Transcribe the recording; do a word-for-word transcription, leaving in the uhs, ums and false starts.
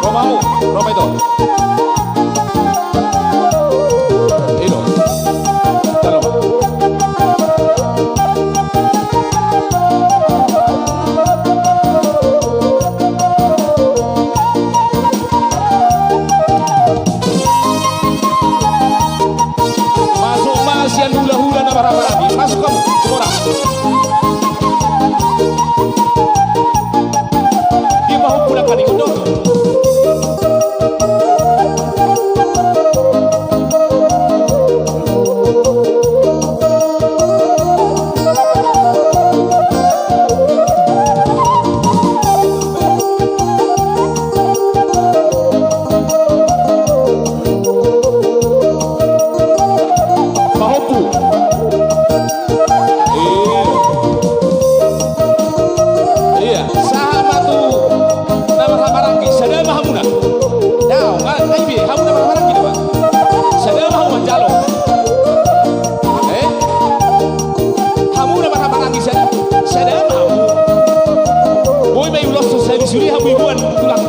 Ro ma hamu, ro ma ito. I do. Jalo. Masuk ma sian hulahula na marhahamaranggi. Masuk hamu, tu horas. Dia pahompu nangkaningan do. Pahompu. Iya. Iya, sahat ma tu na marhahamaranggi, sada ma hamuna. Dao, nga, nga ibe, hamu na marhahamaranggi do ba. Sada ma hamu manjalo. Eh? Hamu na marhahamaranggi sada, sada ma hamu. Boi ma i ulos tu sada suri hamu ibuan tulang.